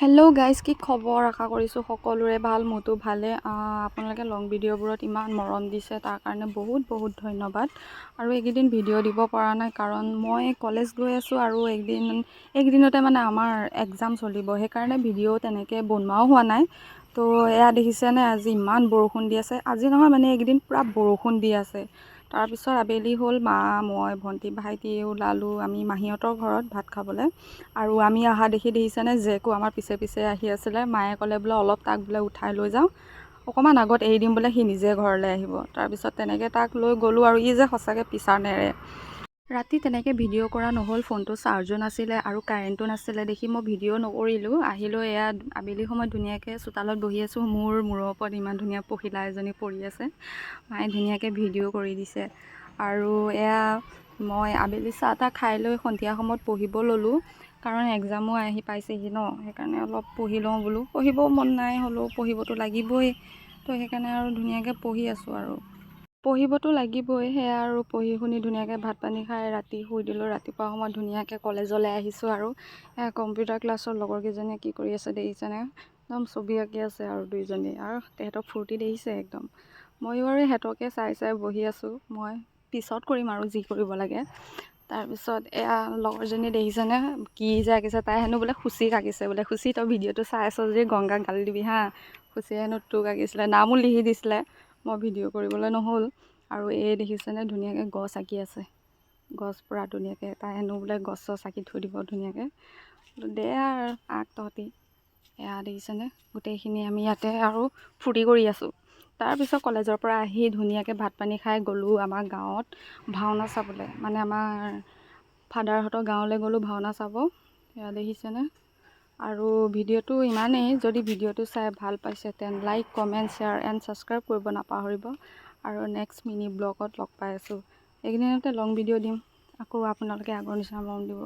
Hello' guys, কি খবৰ? আশা কৰিছোঁ সকলোৰে ভাল। মোৰতো ভালে। আপোনালোকে লং ভিডিঅ'বোৰত ইমান মৰম দিছে, তাৰ কাৰণে বহুত বহুত ধন্যবাদ। আৰু এইকেইদিন ভিডিঅ' দিব পৰা নাই, কাৰণ মই কলেজ গৈ আছোঁ আৰু এইকেইদিনতে মানে আমাৰ এক্সাম চলিব, সেইকাৰণে ভিডিঅ' তেনেকৈ বনোৱাও হোৱা নাই। তো এয়া দেখিছেনে, আজি ইমান বৰষুণ দি আছে। আজি নহয়, মানে এইকেইদিন পূৰা বৰষুণ দি আছে। তাৰপিছত আবেলি হ'ল, মা, মই, ভণ্টি, ভাইটি ওলালোঁ আমি মাহীহঁতৰ ঘৰত ভাত খাবলৈ। আৰু আমি অহা দেখি দেখিছেনে, জেকো আমাৰ পিছে পিছে আহি আছিলে। মায়ে ক'লে বোলে অলপ তাক বোলে উঠাই লৈ যাওঁ, অকণমান আগত এৰি দিম বোলে, সি নিজে ঘৰলৈ আহিব। তাৰপিছত তেনেকৈ তাক লৈ গ'লোঁ আৰু ই যে সঁচাকৈ পিছা নেৰে। ৰাতি তেনেকৈ ভিডিঅ' কৰা নহ'ল, ফোনটো চাৰ্জো নাছিলে আৰু কাৰেণ্টো নাছিলে দেখি মই ভিডিঅ' নকৰিলোঁ। আহিলৈ এয়া আবেলি সময়ত ধুনীয়াকৈ চোতালত বহি আছোঁ। মোৰ মূৰৰ ওপৰত ইমান ধুনীয়া পখিলা এজনী পৰি আছে। মায়ে ধুনীয়াকৈ ভিডিঅ' কৰি দিছে। আৰু এয়া মই আবেলি চাহ তাহ খাই লৈ সন্ধিয়া সময়ত পঢ়িব ল'লোঁ, কাৰণ এক্সামো আহি পাইছেহি ন, সেইকাৰণে অলপ পঢ়ি লওঁ বোলো। পঢ়িবও মন নাই, হ'লেও পঢ়িবতো লাগিবই। তো সেইকাৰণে আৰু ধুনীয়াকৈ পঢ়ি আছোঁ আৰু পঢ়িবতো লাগিবই। সেয়া আৰু পঢ়ি শুনি ধুনীয়াকৈ ভাত পানী খাই ৰাতি শুই দিলোঁ। ৰাতিপুৱা সময়ত ধুনীয়াকৈ কলেজলৈ আহিছোঁ। আৰু এয়া কম্পিউটাৰ ক্লাছৰ লগৰ কেইজনীয়ে কি কৰি আছে দেখিছেনে? একদম ছবি আঁকি আছে আৰু দুইজনী, আৰু তেহেঁতক ফূৰ্তি দেখিছে একদম। ময়ো আৰু সিহঁতকে চাই চাই বহি আছোঁ। মই পিছত কৰিম আৰু যি কৰিব লাগে। তাৰপিছত এয়া লগৰজনী দেখিছেনে, কি যে আঁকিছে! তাই হেনো বোলে খুচিক আঁকিছে বোলে। খুচি, তই ভিডিঅ'টো চাই আছ যদি গংগাক গালি দিবি হা। খুচিয়ে হেনো তোক আঁকিছিলে, নামো লিখি দিছিলে। মই ভিডিঅ' কৰিবলৈ নহ'ল। আৰু এই দেখিছেনে, ধুনীয়াকৈ গছ আঁকি আছে, গছ পূৰা ধুনীয়াকৈ। তাই হেনো বোলে গছ চছ আঁকি থৈ দিব ধুনীয়াকৈ। দে আৰু আঁক তহঁতি। এয়া দেখিছেনে, গোটেইখিনি আমি ইয়াতে আৰু ফূৰ্তি কৰি আছোঁ। তাৰপিছত কলেজৰ পৰা আহি ধুনীয়াকৈ ভাত পানী খাই গ'লোঁ আমাৰ গাঁৱত ভাওনা চাবলৈ। মানে আমাৰ ফাদাৰহঁতৰ গাঁৱলৈ গ'লোঁ ভাওনা চাব। এয়া দেখিছেনে? আৰু ভিডিঅ'টো ইমানেই। যদি ভিডিঅ'টো চাই ভাল পাইছে, then like, comment, share and subscribe কৰিব নাপাহৰিব। আৰু নেক্সট মিনি ব্লগত লগ পাই আছোঁ। এইকেইদিনতে লং ভিডিঅ' দিম আকৌ, আপোনালোকে আগৰ নিচিনা মৰম দিব।